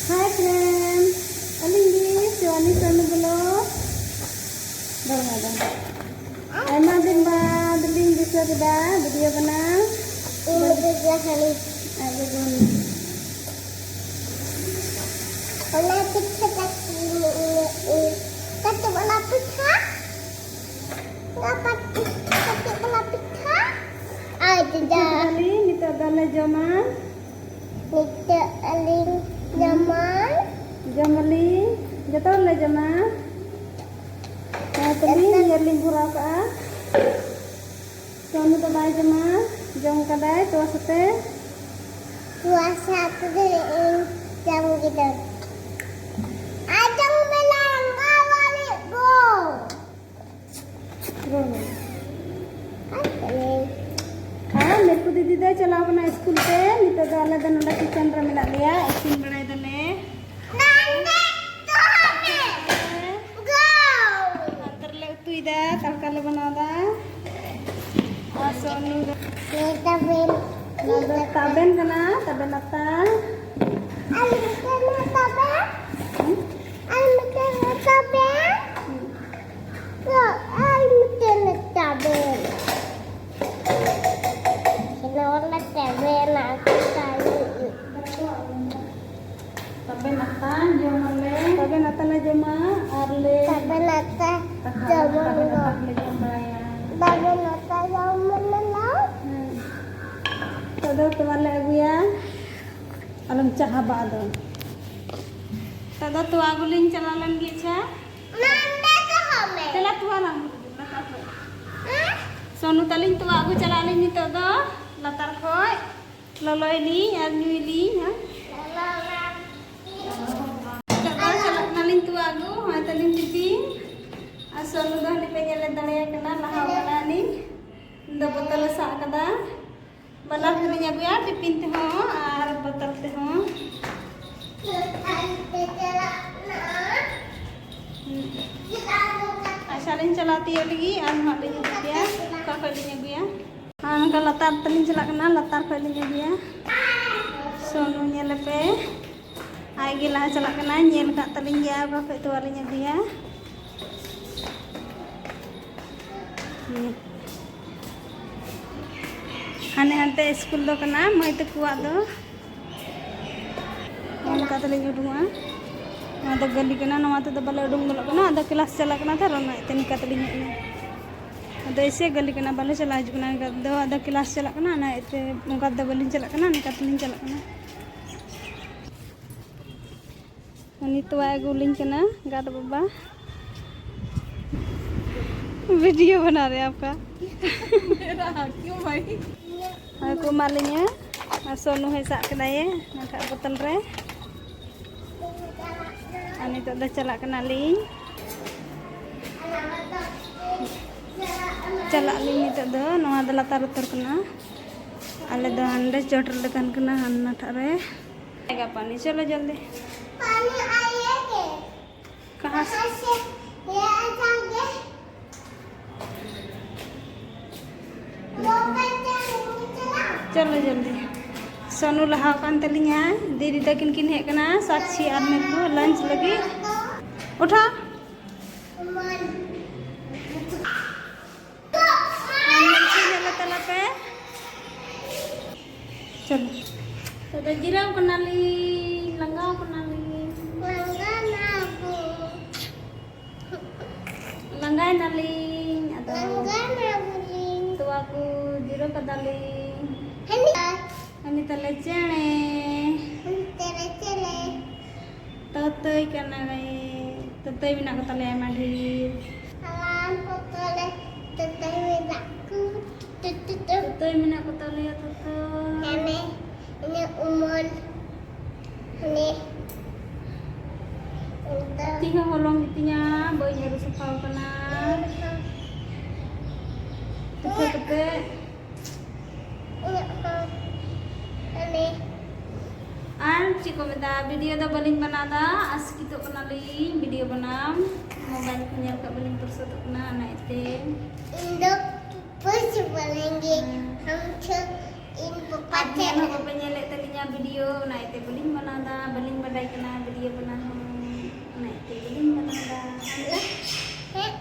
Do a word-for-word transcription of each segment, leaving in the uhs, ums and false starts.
Hi friend, ᱟᱹᱞᱤᱧ ᱜᱮ ᱥᱤᱣᱟᱱᱤ ᱥᱟᱱᱩ blog. ᱫᱚᱦᱲᱟ ᱫᱚ ᱟᱭᱢᱟ ᱫᱤᱱ ᱵᱟᱫᱽ ᱞᱤᱧ ᱫᱤᱥᱟᱹ ᱠᱮᱫᱟ ᱵᱷᱤᱰᱤᱭᱳ ᱵᱮᱱᱟᱣ᱾ ᱤᱧ ᱫᱚ ᱡᱟᱦᱟᱸ ᱟᱨ ᱡᱮᱢᱚᱱ ᱚᱱᱟ ᱯᱤᱴᱷᱟᱹ ᱠᱟᱹᱴᱤᱡ ᱠᱟᱹᱴᱤᱡ ᱚᱱᱟ ᱯᱤᱴᱷᱟᱹ, ᱚᱱᱟ ᱯᱤᱴᱷᱟᱹ, ᱠᱟᱹᱴᱤᱡ ᱚᱱᱟ ᱯᱤᱴᱷᱟᱹ᱾ ᱟᱨ ᱯᱤᱴᱷᱟᱹ ᱡᱟ ᱠᱮᱫᱟᱞᱤᱧ, ᱱᱤᱛᱚᱜ ᱫᱚᱞᱮ ᱡᱚᱢᱟ᱾ ᱱᱤᱛᱚᱜ ᱟᱹᱞᱤᱧ ᱡᱚᱢᱟ᱾ ᱡᱚᱢᱟᱞᱤᱧ, ᱡᱚᱛᱚ ᱦᱚᱲᱞᱮ ᱡᱚᱢᱟ᱾ ᱱᱚᱣᱟ ᱛᱟᱹᱞᱤᱧ ᱤᱭᱟᱹ ᱞᱤᱧ ᱵᱷᱚᱨᱟᱣ ᱠᱟᱜᱼᱟ᱾ ᱥᱚᱱᱩ ᱫᱚ ᱵᱟᱭ ᱡᱚᱢᱟ, ᱡᱚᱢ ᱠᱟᱫᱟᱭ ᱛᱚᱣᱟ ᱥᱟᱛᱮ᱾ ᱛᱚᱣᱟ ᱥᱟᱛᱮ ᱤᱧ ᱡᱚᱢ ᱠᱮᱫᱟ᱾ ᱟᱸᱡᱚᱢ ᱢᱮ ᱞᱟᱸᱜᱟ ᱵᱟᱹᱲᱤᱡ ᱜᱚ᱾ ᱨᱚᱲ ᱢᱮ᱾ ᱟᱨ ᱢᱮᱨᱠᱩ ᱫᱤᱫᱤ ᱫᱚᱭ ᱪᱟᱞᱟᱣ ᱠᱟᱱᱟ ᱥᱠᱩᱞ ᱛᱮ᱾ ᱱᱤᱛᱚᱜ ᱫᱚ ᱟᱞᱮ ᱫᱚ ᱱᱚᱰᱮ ᱠᱤᱪᱮᱱ ᱨᱮ ᱢᱮᱱᱟᱜ ᱞᱮᱭᱟ, ᱤᱥᱤᱱ ᱵᱟᱲᱟᱭ ᱫᱟᱞᱮ᱾ ᱱᱚᱰᱮ ᱫᱚᱦᱚᱭ ᱢᱮ᱾ ᱜᱚ᱾ ᱱᱚᱛᱮ ᱨᱮᱞᱮ ᱩᱛᱩᱭᱮᱫᱟ, ᱛᱟᱲᱠᱟ ᱞᱮ ᱵᱮᱱᱟᱣᱫᱟ᱾ ᱟᱨ ᱥᱚᱱᱩ ᱫᱚ ᱱᱚᱣᱟ ᱫᱚ ᱛᱟᱵᱮᱱ ᱠᱟᱱᱟ, ᱛᱟᱵᱮᱱ ᱟᱛᱟ᱾ ᱟᱨ ᱢᱤᱫᱴᱮᱱ ᱛᱟᱵᱮᱱ᱾ ᱦᱩᱸ? ᱟᱨ ᱢᱤᱫᱴᱮᱱ ᱛᱟᱵᱮᱱ᱾ ᱦᱩᱸ᱾ ᱟᱨ ᱢᱤᱫᱴᱮᱱ ᱛᱟᱵᱮᱱ᱾ ᱱᱚᱣᱟ ᱛᱟᱵᱮᱱ ᱟᱛᱟ᱾ ᱛᱟᱵᱮᱱ ᱟᱛᱟ ᱡᱚᱢᱟᱞᱮ᱾ ᱛᱟᱵᱮᱱ ᱟᱛᱟ ᱞᱮ ᱡᱚᱢᱟ ᱟᱨ ᱞᱮ ᱛᱟᱵᱮᱱ ᱟᱛᱟ ᱫᱟᱠᱟ, ᱡᱚᱢ ᱛᱟᱵᱮᱱ ᱟᱞᱮ᱾ ᱟᱛᱟ ᱞᱮ ᱡᱚᱢ ᱵᱟᱲᱟᱭᱟ᱾ ᱛᱟᱵᱮᱱ ᱟᱛᱟ ᱡᱚᱢ ᱟᱞᱮ᱾ ᱦᱮᱸ᱾ ᱱᱤᱛᱚᱜ ᱫᱚ ᱛᱚᱣᱟ ᱞᱮ ᱟᱹᱜᱩᱭᱟ᱾ ᱟᱞᱚᱢ ᱪᱟᱦᱟᱵᱟ ᱟᱫᱚ᱾ ᱱᱤᱛᱚᱜ ᱫᱚ ᱛᱚᱣᱟ ᱟᱹᱜᱩ ᱞᱤᱧ ᱪᱟᱞᱟᱣ ᱞᱮᱱ ᱜᱮ᱾ ᱟᱪᱪᱷᱟ᱾ ᱱᱚᱰᱮ ᱫᱚᱦᱚ ᱢᱮ᱾ ᱪᱟᱞᱟᱜ ᱛᱚᱣᱟ ᱞᱟᱝ ᱟᱹᱜᱩ ᱞᱟᱛᱟᱨ ᱠᱷᱚᱡ᱾ ᱦᱮᱸ? ᱥᱚᱱᱩ ᱛᱟᱹᱞᱤᱧ ᱛᱚᱣᱟ ᱟᱹᱜᱩ ᱪᱟᱞᱟᱜ ᱟᱹᱞᱤᱧ ᱱᱤᱛᱚᱜ ᱫᱚ ᱞᱟᱛᱟᱨ ᱠᱷᱚᱡ᱾ ᱞᱚᱞᱚᱭᱟᱞᱤᱧ ᱟᱨ ᱧᱩᱭᱟᱞᱤᱧ, ᱦᱮᱸ? ᱱᱤᱛᱚᱜ ᱫᱚ ᱪᱟᱞᱟᱜ ᱠᱟᱱᱟᱞᱤᱧ ᱛᱚᱣᱟ ᱟᱹᱜᱩ, ᱦᱚᱸᱜᱼᱚᱭ ᱛᱟᱹᱞᱤᱧ ᱴᱤᱯᱤᱱ᱾ ᱟᱨ ᱥᱚᱱᱩ ᱫᱚ ᱦᱟᱹᱱᱤ ᱯᱮ ᱧᱮᱞᱮ ᱫᱟᱲᱮᱭᱟᱭ ᱠᱟᱱᱟ, ᱞᱟᱦᱟ ᱠᱟᱱᱟ ᱦᱟᱹᱱᱤ᱾ ᱤᱧ ᱫᱚ ᱵᱚᱛᱚᱞᱮ ᱥᱟᱵ ᱠᱟᱫᱟ᱾ ᱵᱟᱱᱟᱨ ᱛᱮᱞᱤᱧ ᱟᱹᱜᱩᱭᱟ, ᱴᱤᱯᱤᱱ ᱛᱮᱦᱚᱸ ᱟᱨ ᱵᱚᱛᱚᱞ ᱛᱮᱦᱚᱸ᱾ ᱟᱪᱪᱷᱟ, ᱞᱤᱧ ᱪᱟᱞᱟᱣ ᱛᱤᱭᱳᱜ ᱞᱮᱜᱮ ᱟᱨ ᱱᱟᱦᱟᱜ ᱞᱤᱧ ᱩᱫᱩᱜ ᱟᱯᱮᱭᱟ ᱚᱠᱟ ᱠᱷᱚᱡ ᱞᱤᱧ ᱟᱹᱜᱩᱭᱟ᱾ ᱟᱨ ᱱᱚᱝᱠᱟ ᱞᱟᱛᱟᱨ ᱛᱮᱞᱤᱧ ᱪᱟᱞᱟᱜ ᱠᱟᱱᱟ, ᱞᱟᱛᱟᱨ ᱠᱷᱚᱡ ᱞᱤᱧ ᱟᱹᱜᱩᱭᱟ᱾ ᱥᱚᱱᱩ ᱧᱮᱞᱮᱯᱮ᱾ ᱟᱡ ᱜᱮ ᱞᱟᱦᱟ ᱪᱟᱞᱟᱜ ᱠᱟᱱᱟᱭ, ᱧᱮᱞ ᱠᱟᱜ ᱛᱟᱹᱞᱤᱧ ᱜᱮᱭᱟ ᱚᱠᱟ ᱠᱷᱚᱡ ᱛᱚᱣᱟ ᱞᱤᱧ ᱟᱹᱜᱩᱭᱟ᱾ ᱦᱩᱸ᱾ ᱦᱟᱱᱮ ᱦᱟᱱᱛᱮ ᱥᱠᱩᱞ ᱫᱚ ᱠᱟᱱᱟ ᱢᱟᱹᱭ ᱛᱟᱠᱚᱣᱟᱜ ᱫᱚ᱾ ᱱᱚᱜᱼᱚ ᱱᱚᱝᱠᱟ ᱛᱮᱞᱤᱧ ᱩᱰᱩᱝᱚᱜᱼᱟ᱾ ᱱᱚᱣᱟ ᱫᱚ ᱜᱟᱹᱞᱤ ᱠᱟᱱᱟ, ᱱᱚᱣᱟ ᱛᱮᱫᱚ ᱵᱟᱞᱮ ᱩᱰᱩᱝ ᱜᱚᱫᱚᱜ ᱠᱟᱱᱟ᱾ ᱟᱫᱚ ᱠᱞᱟᱥ ᱪᱟᱞᱟᱜ ᱠᱟᱱᱟ ᱛᱚ, ᱚᱱᱟ ᱤᱭᱟᱹᱛᱮ ᱱᱤᱝᱠᱟ ᱛᱮᱞᱤᱧ ᱦᱮᱡ ᱮᱱᱟ᱾ ᱟᱫᱚ ᱮᱭᱥᱮ ᱜᱟᱹᱞᱤ ᱠᱟᱱᱟ, ᱵᱟᱞᱮ ᱪᱟᱞᱟᱣ ᱦᱤᱡᱩᱜ ᱠᱟᱱᱟ ᱱᱤᱝᱠᱟ ᱛᱮᱫᱚ᱾ ᱟᱫᱚ ᱠᱞᱟᱥ ᱪᱟᱞᱟᱜ ᱠᱟᱱᱟ, ᱚᱱᱟ ᱤᱭᱟᱹᱛᱮ ᱚᱱᱠᱟ ᱛᱮᱫᱚ ᱵᱟᱹᱞᱤᱧ ᱪᱟᱞᱟᱜ ᱠᱟᱱᱟ, ᱱᱤᱝᱠᱟ ᱛᱮᱞᱤᱧ ᱪᱟᱞᱟᱜ ᱠᱟᱱᱟ᱾ ᱩᱱᱤ ᱛᱚᱣᱟ ᱟᱹᱜᱩ ᱞᱤᱧ ᱠᱟᱱᱟ ᱜᱟᱰ ᱵᱟᱵᱟ᱾ वीडियो बना रहे हैं आपका। मेरा हक क्यों भाई? ᱟᱨ ᱠᱚ ᱮᱢᱟᱜ ᱞᱤᱧᱟ᱾ ᱟᱨ ᱥᱚᱱᱩ ᱦᱚᱸᱭ ᱥᱟᱵ ᱠᱮᱫᱟᱭᱮ ᱱᱟᱴᱷᱟᱜ ᱵᱳᱛᱚᱞ ᱨᱮ᱾ ᱟᱨ ᱱᱤᱛᱚᱜ ᱫᱚ ᱪᱟᱞᱟᱜ ᱠᱟᱱᱟᱞᱤᱧ᱾ ᱪᱟᱞᱟᱜ ᱟᱹᱞᱤᱧ ᱱᱤᱛᱚᱜ ᱫᱚ᱾ ᱱᱚᱣᱟ ᱫᱚ ᱞᱟᱛᱟᱨ ᱩᱛᱟᱹᱨ ᱠᱟᱱᱟ᱾ ᱟᱞᱮ ᱫᱚ ᱦᱟᱸᱰᱮ ᱪᱚᱴ ᱨᱮᱞᱮ ᱛᱟᱦᱮᱱ ᱠᱟᱱᱟ, ᱦᱟᱱᱟᱴᱟᱜ ᱨᱮ᱾ ᱟᱭᱮᱜᱟ ᱯᱟᱱᱤ, ᱪᱚᱞᱚ ᱡᱚᱞᱫᱤ᱾ पानी आएंगे। कहाँ से? कहाँ से? ये आ जाएंगे। वो पे चलेंगे, चला। ᱪᱚᱞᱚ ᱡᱚᱞᱫᱤ᱾ ᱥᱚᱱᱩ ᱞᱟᱦᱟ ᱟᱠᱟᱱ ᱛᱟᱹᱞᱤᱧᱟ, ᱫᱤᱫᱤ ᱛᱟᱹᱠᱤᱱ ᱠᱤᱱ ᱦᱮᱡ ᱠᱟᱱᱟ ᱥᱟᱠᱥᱤ ᱟᱨ ᱢᱤᱨᱠᱩ ᱞᱟᱧᱪ ᱞᱟᱹᱜᱤᱫ᱾ ᱩᱴᱷᱟ᱾ ᱟᱨ ᱢᱤᱨᱠᱩ ᱧᱮᱞ ᱛᱟᱞᱟ ᱯᱮ᱾ ᱪᱚᱞᱚ᱾ ᱱᱤᱛᱚᱜ ᱫᱚ ᱡᱤᱨᱟᱹᱣ ᱠᱟᱱᱟᱞᱤᱧ, ᱞᱟᱸᱜᱟᱣ ᱠᱟᱱᱟᱞᱤᱧ᱾ ᱞᱟᱸᱜᱟ ᱱᱟᱵᱚ᱾ ᱞᱟᱸᱜᱟᱭᱱᱟᱞᱤᱧ, ᱟᱫᱚ ᱞᱟᱸᱜᱟ ᱱᱟᱵᱚᱞᱤᱧ᱾ ᱛᱚᱣᱟ ᱠᱚ ᱡᱤᱨᱟᱹ ᱠᱟᱫᱟᱞᱤᱧ᱾ ᱦᱟᱹᱱᱤ᱾ ᱦᱟᱹᱱᱤ ᱛᱟᱞᱮ ᱪᱮᱬᱮ᱾ ᱦᱟᱹᱱᱤ ᱛᱟᱞᱮ ᱪᱮᱬᱮ᱾ ᱛᱚᱛᱚᱭ ᱠᱟᱱᱟᱭ᱾ ᱛᱚᱛᱚᱭ ᱢᱮᱱᱟᱜ ᱠᱚ ᱛᱟᱞᱮᱭᱟ ᱟᱭᱢᱟ ᱰᱷᱮᱨ᱾ ᱟᱨ ᱛᱚᱛᱚᱭ ᱢᱮᱱᱟᱜ ᱠᱚ᱾ ᱛᱚᱛᱚᱭ ᱢᱮᱱᱟᱜ ᱠᱚ ᱛᱟᱞᱮᱭᱟ, ᱛᱚᱛᱚᱭ᱾ ᱦᱟᱱᱮ, ᱤᱧᱟᱹᱜ ᱩᱢᱚᱞ᱾ ᱦᱟᱱᱮ᱾ ᱚᱱᱠᱟ᱾ ᱛᱤ ᱦᱚᱸ ᱦᱚᱞᱚᱝ ᱜᱮᱛᱤᱧᱟ, ᱵᱟᱹᱧ ᱟᱹᱨᱩ ᱥᱟᱯᱷᱟᱣ ᱠᱟᱱᱟ᱾ ᱦᱮᱸ᱾ ᱯᱤᱴᱷᱟᱹ ᱠᱟᱛᱮ᱾ ᱤᱧᱟᱹᱜ ᱦᱚᱸ᱾ ᱦᱟᱱᱮ᱾ ᱟᱨ ᱪᱮᱫ ᱠᱚ ᱢᱮᱛᱟᱜᱼᱟ, ᱵᱷᱤᱰᱤᱭᱳ ᱫᱚ ᱵᱟᱹᱞᱤᱧ ᱵᱮᱱᱟᱣᱫᱟ, ᱟᱥᱠᱤᱛᱚᱜ ᱠᱟᱱᱟᱞᱤᱧ ᱵᱷᱤᱰᱤᱭᱳ ᱵᱮᱱᱟᱣ᱾ ᱢᱳᱵᱟᱭᱤᱞ ᱠᱚ ᱧᱮᱞ ᱠᱟᱜ ᱵᱟᱹᱞᱤᱧ ᱯᱩᱨᱥᱚᱛᱚᱜ ᱠᱟᱱᱟ, ᱚᱱᱟ ᱤᱭᱟᱹᱛᱮ᱾ ᱤᱧ ᱫᱚ ᱯᱩᱥ ᱵᱚᱞᱮᱸᱜᱮ, ᱦᱮᱸ᱾ ᱦᱟᱢ ᱪᱷᱚ ᱤᱧ ᱯᱟᱯᱟ ᱟᱨ ᱧᱮᱞ ᱦᱚᱸ ᱵᱟᱯᱮ ᱧᱮᱞᱮᱫ ᱛᱟᱹᱞᱤᱧᱟ ᱵᱷᱤᱰᱤᱭᱳ, ᱚᱱᱟ ᱤᱭᱟᱹᱛᱮ ᱵᱟᱹᱞᱤᱧ ᱵᱮᱱᱟᱣ ᱮᱫᱟ, ᱵᱟᱹᱞᱤᱧ ᱵᱟᱰᱟᱭ ᱠᱟᱱᱟ ᱵᱷᱤᱰᱤᱭᱳ ᱵᱮᱱᱟᱣ ᱦᱚᱸ, ᱚᱱᱟ ᱤᱭᱟᱹᱛᱮ ᱵᱟᱹᱞᱤᱧ ᱵᱮᱱᱟᱣ ᱮᱫᱟ᱾ ᱦᱮᱸ?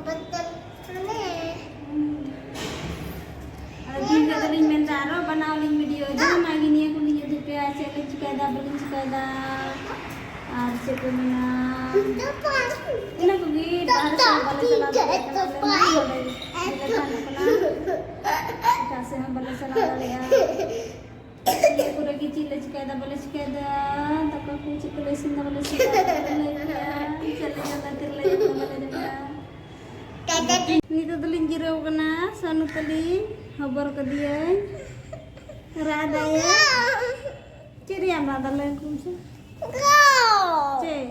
ᱵᱚᱛᱚᱨ ᱠᱟᱱᱟ᱾ ᱦᱩᱸ᱾ ᱟᱫᱚ ᱫᱤᱱ ᱦᱤᱞᱳᱜ ᱫᱚᱞᱤᱧ ᱢᱮᱱᱫᱟ, ᱟᱨᱚ ᱵᱮᱱᱟᱣ ᱟᱹᱞᱤᱧ ᱵᱷᱤᱰᱤᱭᱳ, ᱡᱟᱦᱟᱱᱟᱜ ᱜᱮ ᱱᱤᱭᱟᱹ ᱠᱚᱞᱤᱧ ᱩᱫᱩᱜ ᱯᱮᱭᱟ, ᱪᱮᱫ ᱞᱤᱧ ᱪᱤᱠᱟᱹᱭᱮᱫᱟ, ᱵᱟᱹᱞᱤᱧ ᱪᱤᱠᱟᱹᱭᱮᱫᱟ᱾ ᱟᱨ ᱪᱮᱫ ᱠᱚ ᱢᱮᱱᱟ, ᱤᱱᱟᱹ ᱠᱚᱜᱮ᱾ ᱵᱟᱦᱨᱮ ᱥᱮᱫ ᱵᱟᱞᱮ ᱪᱟᱞᱟᱣ ᱫᱟᱲᱮᱭᱟᱜ ᱠᱟᱱᱟ, ᱟᱞᱮ ᱢᱟ ᱱᱚᱰᱮ ᱜᱮᱞᱮ ᱛᱟᱦᱮᱱᱚᱜ ᱠᱟᱱᱟ, ᱮᱴᱟᱜ ᱥᱮᱫ ᱦᱚᱸ ᱵᱟᱞᱮ ᱪᱟᱞᱟᱣ ᱫᱟᱲᱮᱭᱟᱜᱼᱟ᱾ ᱱᱤᱭᱟᱹ ᱠᱚᱨᱮ ᱜᱮ ᱪᱮᱫ ᱞᱮ ᱪᱤᱠᱟᱹᱭᱮᱫᱟ, ᱵᱟᱞᱮ ᱪᱤᱠᱟᱹᱭᱮᱫᱟ, ᱫᱟᱠᱟ ᱠᱚ ᱪᱮᱫ ᱠᱚᱞᱮ ᱤᱥᱤᱱ ᱮᱫᱟ, ᱵᱟᱞᱮ ᱤᱥᱤᱱ ᱮᱫᱟ, ᱪᱮᱫ ᱞᱮ ᱡᱚᱢᱟ, ᱛᱤᱨᱮᱞᱮ ᱡᱚᱢᱟ, ᱵᱟᱞᱮ ᱡᱚᱢᱟ᱾ ᱱᱤᱛᱚᱜ ᱫᱚᱞᱤᱧ ᱡᱤᱨᱟᱹᱣ ᱠᱟᱱᱟ, ᱥᱟᱹᱱᱩ ᱛᱟᱹᱞᱤᱧ ᱦᱚᱵᱚᱨ ᱠᱟᱫᱮᱭᱟᱹᱧ, ᱨᱟᱜ ᱫᱟᱭ᱾ ᱪᱮᱫ ᱨᱮᱭᱟᱜ ᱮᱢ ᱨᱟᱜ ᱫᱟ, ᱞᱟᱹᱭ ᱟᱠᱚ ᱢᱮᱥᱮ᱾ ᱪᱮᱫ?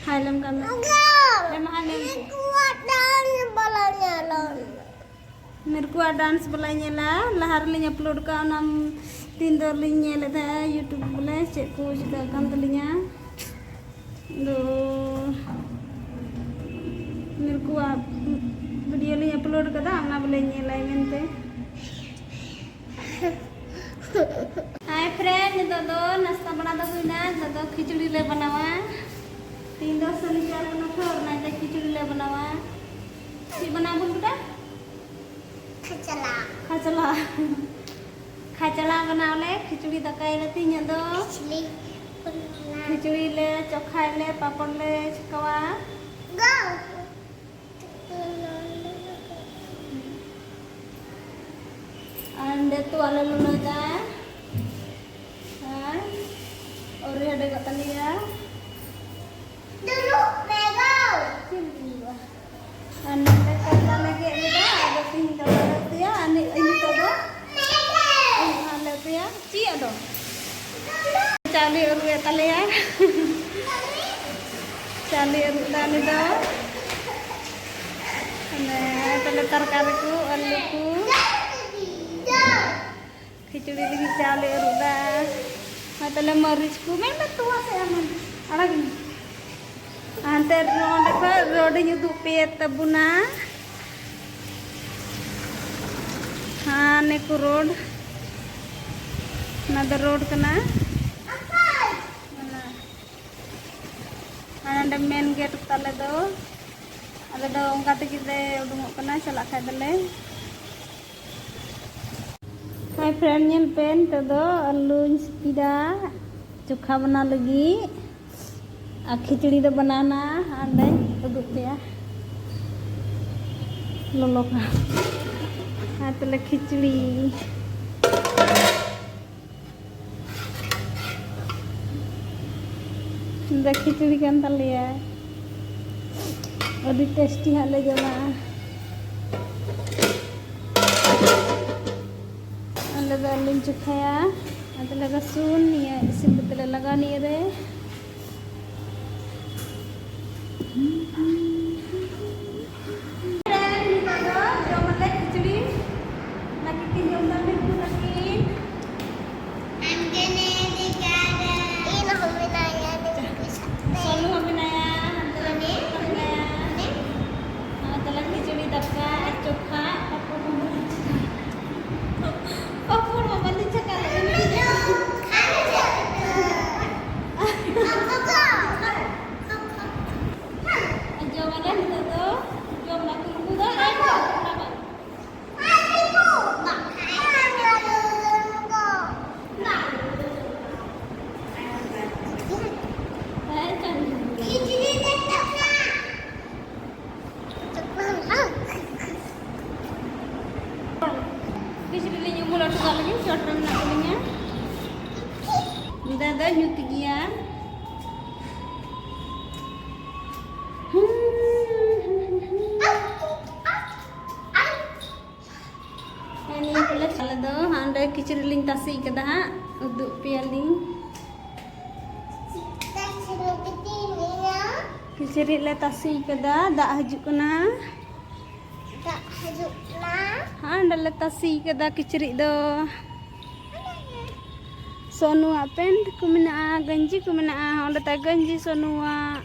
ᱦᱟᱭ ᱞᱮᱢ ᱠᱟᱱ ᱢᱮ᱾ ᱞᱮ ᱢᱟ ᱦᱟᱭ ᱞᱮᱢ ᱥᱮ᱾ ᱢᱤᱨᱠᱩᱣᱟᱜ ᱰᱟᱱᱥ ᱵᱟᱞᱟᱧ ᱧᱮᱞᱟ, ᱞᱟᱦᱟ ᱨᱮᱞᱤᱧ ᱟᱯᱞᱳᱰ ᱠᱟᱜᱼᱟ, ᱚᱱᱟ ᱫᱤᱱ ᱫᱚᱞᱤᱧ ᱧᱮᱞᱮᱫ ᱛᱟᱦᱮᱸᱜᱼᱟ YouTube ᱵᱚᱞᱮ ᱪᱮᱫ ᱠᱚ ᱪᱤᱠᱟᱹᱜ ᱠᱟᱱ ᱛᱟᱹᱞᱤᱧᱟ᱾ ᱫᱚ ᱢᱤᱨᱠᱩᱣᱟᱜ ᱵᱷᱤᱰᱤᱭᱳ ᱞᱤᱧ ᱟᱯᱞᱳᱰ ᱠᱟᱫᱟ, ᱚᱱᱟ ᱵᱚᱞᱮ ᱧᱮᱞᱟᱭ ᱢᱮᱱᱛᱮ᱾ ᱦᱟᱭ ᱯᱷᱨᱮᱱᱰ, ᱱᱤᱛᱚᱜ ᱫᱚ ᱱᱟᱥᱛᱟ ᱵᱟᱲᱟ ᱫᱚ ᱦᱩᱭᱱᱟ, ᱱᱤᱛᱚᱜ ᱫᱚ ᱠᱷᱤᱪᱩᱲᱤ ᱞᱮ ᱵᱮᱱᱟᱣᱟ᱾ ᱛᱤᱦᱤᱧ ᱫᱚ ᱥᱚᱱᱤᱪᱟᱨ ᱠᱟᱱᱟ ᱛᱚ, ᱚᱱᱟᱛᱮ ᱠᱷᱤᱪᱩᱲᱤ ᱞᱮ ᱵᱮᱱᱟᱣᱟ᱾ ᱪᱮᱫ ᱵᱮᱱᱟᱣ ᱵᱚᱱ ᱵᱮᱴᱟ? ᱠᱷᱟᱪᱞᱟ᱾ ᱠᱷᱟᱪᱞᱟ᱾ ᱠᱷᱟᱪᱞᱟ ᱵᱮᱱᱟᱣ ᱞᱮ, ᱠᱷᱤᱪᱩᱲᱤ ᱫᱟᱠᱟᱭᱟᱞᱮ ᱛᱤᱦᱤᱧ ᱫᱚ᱾ ᱠᱷᱤᱪᱩᱲᱤ ᱵᱮᱱᱟᱣ᱾ ᱠᱷᱤᱪᱩᱲᱤ ᱞᱮ ᱪᱚᱠᱷᱟᱭᱟᱞᱮ, ᱯᱟᱯᱚᱲ ᱞᱮ ᱪᱷᱟᱠᱟᱣᱟ᱾ ᱜᱚ᱾ ᱟᱨ ᱱᱚᱸᱰᱮ ᱛᱚᱣᱟ ᱞᱮ ᱞᱚᱞᱚᱭᱮᱫᱟ᱾ ᱟᱨ ᱟᱹᱣᱨᱤ ᱦᱮᱰᱮᱡᱚᱜ ᱛᱟᱞᱮᱭᱟ᱾ ᱫᱩᱲᱩᱵ ᱢᱮ ᱜᱳ᱾ ᱪᱮᱫ ᱮᱢ ᱫᱩᱲᱩᱵᱼᱟ? ᱟᱨ ᱱᱚᱸᱰᱮ ᱠᱟᱨᱞᱟ ᱞᱮ ᱜᱮᱫ ᱞᱮᱫᱟ, ᱟᱫᱚ ᱛᱤᱦᱤᱧ ᱫᱚ ᱵᱟᱞᱮ ᱩᱛᱩᱭᱟ᱾ ᱟᱨ ᱱᱤ-, ᱱᱤᱛᱚᱜ ᱫᱚ ᱟᱞᱮ ᱩᱛᱩᱭᱟ᱾ ᱪᱮᱫ ᱟᱫᱚ? ᱪᱟᱣᱞᱮ ᱟᱹᱨᱩᱵ ᱮᱫ ᱛᱟᱞᱮᱭᱟ᱾ ᱪᱟᱣᱞᱮ ᱟᱹᱨᱩᱵ ᱮᱫᱟ ᱩᱱᱤ ᱫᱚ᱾ ᱚᱱᱮ ᱛᱟᱦᱞᱮ ᱛᱚᱨᱠᱟᱨᱤ ᱠᱚ, ᱟᱹᱞᱩ ᱠᱚ᱾ ᱠᱷᱤᱪᱩᱲᱤ ᱞᱟᱹᱜᱤᱫ ᱪᱟᱣᱞᱮ ᱟᱹᱨᱩᱵ ᱮᱫᱟ᱾ ᱦᱳᱭ, ᱛᱟᱦᱞᱮ ᱢᱟᱹᱨᱤᱪ ᱠᱚ, ᱢᱮᱱ ᱢᱮ, ᱛᱚᱣᱟ ᱥᱮ ᱟᱢ ᱟᱲᱟᱜ ᱢᱮ᱾ ᱦᱟᱱᱛᱮ ᱱᱚᱰᱮ ᱠᱷᱚᱱ ᱨᱳᱰᱤᱧ ᱩᱫᱩᱜ ᱯᱮᱭᱟ ᱛᱟᱵᱚᱱᱟ᱾ ᱟᱨ ᱱᱤᱠᱩ ᱨᱳᱰ, ᱚᱱᱟ ᱫᱚ ᱨᱳᱰ ᱠᱟᱱᱟ᱾ ᱚᱱᱟ, ᱟᱨ ᱱᱚᱰᱮ ᱢᱮᱱ ᱜᱮᱴ ᱛᱟᱞᱮ ᱫᱚ᱾ ᱟᱞᱮ ᱫᱚ ᱚᱱᱠᱟ ᱛᱮᱜᱮ ᱞᱮ ᱩᱰᱩᱝᱚᱜ ᱠᱟᱱᱟ, ᱪᱟᱞᱟᱜ ᱠᱷᱟᱡ ᱫᱚᱞᱮ᱾ ᱦᱟᱭ ᱯᱷᱨᱮᱱᱰ, ᱧᱮᱞ ᱯᱮ, ᱱᱤᱛᱚᱜ ᱫᱚ ᱟᱹᱞᱩᱧ ᱥᱤᱯᱤᱫᱟ, ᱪᱳᱠᱷᱟ ᱵᱮᱱᱟᱣ ᱞᱟᱹᱜᱤᱫ᱾ ᱟᱨ ᱠᱷᱤᱪᱲᱤ ᱫᱚ ᱵᱮᱱᱟᱣᱱᱟ, ᱦᱟᱸᱰᱮ ᱩᱫᱩᱜ ᱯᱮᱭᱟ, ᱞᱚᱞᱚ ᱠᱟᱱᱟ᱾ ᱟᱨ ᱛᱟᱦᱞᱮ ᱠᱷᱤᱪᱲᱤ ᱫᱚ ᱠᱷᱤᱪᱲᱤ ᱠᱟᱱ ᱛᱟᱞᱮᱭᱟ, ᱟᱹᱰᱤ ᱴᱮᱥᱴᱤ ᱦᱟᱸᱜ ᱞᱮ ᱡᱚᱢᱟ᱾ ᱟᱞᱮ ᱫᱚ ᱟᱹᱞᱩᱧ ᱪᱚᱠᱷᱟᱭᱟ, ᱟᱨ ᱛᱟᱦᱞᱮ ᱨᱟᱹᱥᱩᱱ ᱱᱤᱭᱟᱹ ᱤᱥᱤᱱ ᱠᱟᱛᱮ ᱞᱮ ᱞᱟᱜᱟᱣ ᱱᱤᱭᱟᱹ ᱨᱮ᱾ ᱱᱤᱛᱚᱜ ᱫᱚ ᱡᱚᱢ ᱟᱞᱮ ᱠᱷᱤᱪᱲᱤ᱾ ᱚᱱᱟ ᱠᱤᱱ ᱡᱚᱢ ᱫᱟ ᱢᱤᱴᱷᱩ ᱛᱟᱹᱠᱤᱱ᱾ ᱤᱧ ᱦᱚᱸ ᱢᱮᱱᱟᱭᱟ, ᱱᱩᱠᱩ ᱥᱟᱛᱮ᱾ ᱥᱚᱱᱩ ᱦᱚᱸ ᱢᱮᱱᱟᱭᱟ, ᱦᱟᱱᱛᱮ ᱨᱮ ᱢᱟᱱᱮ? ᱢᱤᱴᱷᱩ ᱦᱚᱸ ᱢᱮᱱᱟᱭᱟ᱾ ᱢᱟᱱᱮ? ᱟᱨ ᱛᱟᱦᱞᱮ ᱠᱷᱤᱪᱲᱤ ᱫᱟᱠᱟ ᱟᱨ ᱪᱚᱠᱷᱟ, ᱯᱟᱯᱚᱲ ᱦᱚᱸ ᱵᱟᱹᱱᱩᱜ᱾ ᱯᱟᱯᱚᱲ ᱦᱚᱸ ᱵᱟᱹᱱᱩᱜ ᱪᱟᱠᱟ ᱞᱮ᱾ ᱡᱚᱢ ᱟᱞᱮ ᱱᱤᱛᱚᱜ ᱫᱚ, ᱡᱚᱢ ᱫᱟᱠᱚ ᱱᱩᱠᱩ ᱫᱚ, ᱮᱭ ᱫᱚ, ᱚᱱᱟ ᱵᱟᱝ᱾ ᱠᱤᱪᱨᱤᱡ ᱞᱤᱧ ᱩᱢᱩᱞ ᱦᱚᱴᱚ ᱠᱟᱜ ᱞᱟᱹᱜᱤᱫ, ᱪᱚᱴ ᱨᱮ ᱢᱮᱱᱟᱜ ᱛᱟᱹᱞᱤᱧᱟ᱾ ᱫᱟᱜ ᱫᱚ ᱧᱩᱛ ᱜᱮᱭᱟ᱾ ᱦᱮᱸ, ᱱᱤᱭᱟᱹ ᱠᱚᱞᱮ ᱟᱞᱮ ᱫᱚ ᱦᱟᱸᱜ ᱚᱸᱰᱮ ᱠᱤᱪᱨᱤᱡ ᱞᱤᱧ ᱛᱟᱥᱮ ᱠᱟᱫᱟ ᱦᱟᱸᱜ, ᱩᱫᱩᱜ ᱯᱮᱭᱟᱞᱤᱧ᱾ ᱠᱤᱪᱨᱤᱡ ᱞᱮ ᱛᱟᱥᱮ ᱠᱟᱫᱟ, ᱫᱟᱜ ᱦᱤᱡᱩᱜ ᱠᱟᱱᱟ᱾ ᱫᱟᱜ ᱦᱤᱡᱩᱜ ᱠᱟᱱᱟ᱾ ᱦᱟᱸᱰᱮ ᱞᱮ ᱛᱟᱥᱮ ᱠᱟᱫᱟ ᱠᱤᱪᱨᱤᱡ ᱫᱚ᱾ ᱥᱚᱱᱩᱣᱟᱜ ᱯᱮᱱᱴ ᱠᱚ ᱢᱮᱱᱟᱜᱼᱟ, ᱜᱟᱹᱧᱡᱤ ᱠᱚ ᱢᱮᱱᱟᱜᱼᱟ᱾ ᱚᱸᱰᱮ ᱛᱟᱭ ᱜᱟᱹᱧᱡᱤ ᱥᱚᱱᱩᱣᱟᱜ᱾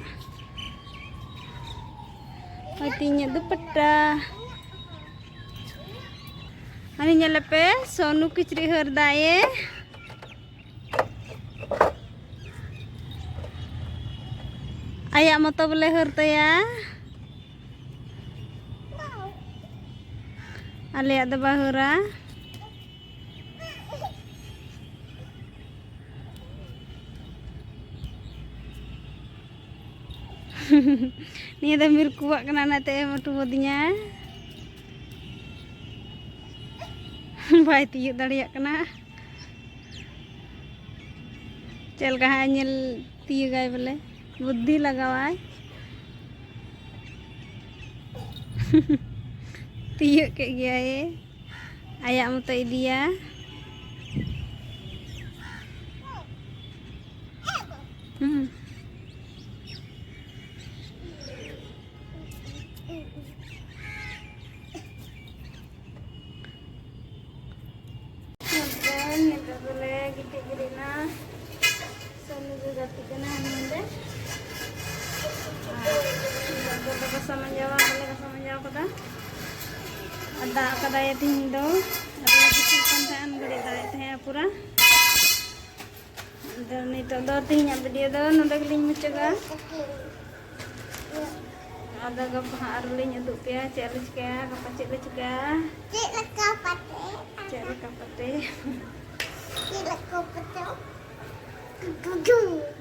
ᱦᱳᱭ, ᱛᱤᱧᱟᱹᱜ ᱫᱩᱯᱟᱴᱟ᱾ ᱦᱟᱹᱱᱤ ᱧᱮᱞᱮᱯᱮ, ᱥᱚᱱᱩ ᱠᱤᱪᱨᱤᱡ ᱦᱟᱹᱨ ᱫᱟᱭᱮ᱾ ᱟᱭᱟᱜ ᱢᱚᱛᱚ ᱵᱚᱞᱮ ᱦᱟᱹᱨ ᱛᱟᱭᱟ᱾ ᱟᱞᱮᱭᱟᱜ ᱫᱚ ᱵᱟᱭ ᱦᱟᱹᱨᱟ᱾ ᱱᱤᱭᱟᱹ ᱫᱚ ᱢᱤᱨᱠᱩᱣᱟᱜ ᱠᱟᱱᱟ, ᱚᱱᱟᱛᱮ ᱮᱢ ᱦᱚᱴᱚ ᱟᱹᱫᱤᱧᱟ᱾ ᱵᱟᱭ ᱛᱤᱭᱳᱜ ᱫᱟᱲᱮᱭᱟᱜ ᱠᱟᱱᱟ᱾ ᱪᱮᱫ ᱞᱮᱠᱟ ᱦᱟᱸᱜ ᱧᱮᱞ ᱛᱤᱭᱳᱜᱟᱭ ᱵᱚᱞᱮ, ᱵᱩᱫᱽᱫᱷᱤ ᱞᱟᱜᱟᱣᱟᱭ᱾ ᱛᱤᱭᱳᱜ ᱠᱮᱫ ᱜᱮᱭᱟᱭ᱾ ᱟᱭᱟᱜ ᱢᱚᱛᱚ ᱤᱫᱤᱭᱟ᱾ ᱦᱩᱸ᱾ ᱱᱤᱛᱚᱜ ᱫᱚᱞᱮ ᱜᱤᱛᱤᱡ ᱵᱮᱨᱮᱫ ᱮᱱᱟ᱾ ᱥᱚᱱᱩ ᱫᱚ ᱜᱟᱛᱮ ᱠᱟᱱᱟ ᱦᱟᱱᱮ ᱱᱚᱰᱮ᱾ ᱟᱨ ᱱᱤᱛᱚᱜ ᱫᱚ ᱜᱷᱟᱥᱟᱣ ᱢᱟᱡᱟᱣᱟ, ᱵᱟᱞᱮ ᱜᱷᱟᱥᱟᱣ ᱢᱟᱡᱟᱣ ᱠᱟᱫᱟ᱾ ᱟᱨ ᱫᱟᱜ ᱠᱟᱫᱟᱭ ᱛᱤᱦᱤᱧ ᱫᱚ᱾ ᱟᱨ ᱞᱮ ᱜᱤᱛᱤᱡ ᱠᱟᱱ ᱛᱟᱦᱮᱸᱫ, ᱩᱱ ᱜᱷᱟᱹᱲᱤᱡ ᱫᱟᱜ ᱮᱫ ᱛᱟᱦᱮᱸᱫ ᱯᱩᱨᱟᱹ᱾ ᱟᱫᱚ ᱱᱤᱛᱚᱜ ᱫᱚ ᱛᱮᱦᱮᱧᱟᱜ video ᱫᱚ ᱱᱚᱰᱮ ᱜᱮᱞᱤᱧ ᱢᱩᱪᱟᱹᱫᱟ᱾ ᱟᱫᱚ ᱜᱟᱯᱟ ᱦᱟᱸᱜ ᱟᱨᱚ ᱞᱤᱧ ᱩᱫᱩᱜ ᱯᱮᱭᱟ ᱪᱮᱫ ᱞᱮ ᱪᱤᱠᱟᱹᱭᱟ, ᱜᱟᱯᱟ ᱪᱮᱫ ᱞᱮ ᱪᱤᱠᱟᱹᱭᱟ᱾ ᱪᱮᱫ ᱞᱮᱠᱟ ᱯᱟᱛᱮ? ᱪᱮᱫ ᱞᱮᱠᱟ ᱯᱟᱛᱮ? ᱪᱮᱫ ᱞᱮᱠᱟ ᱯᱟᱛᱮ?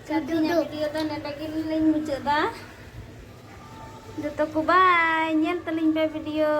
ᱛᱮᱦᱮᱧᱟᱜ video ᱫᱚ ᱱᱚᱰᱮ ᱜᱮᱞᱤᱧ ᱢᱩᱪᱟᱹᱫᱟ᱾ ᱡᱚᱛᱚ ᱠᱚ bye, ᱧᱮᱞ ᱛᱟᱹᱞᱤᱧ ᱯᱮ video᱾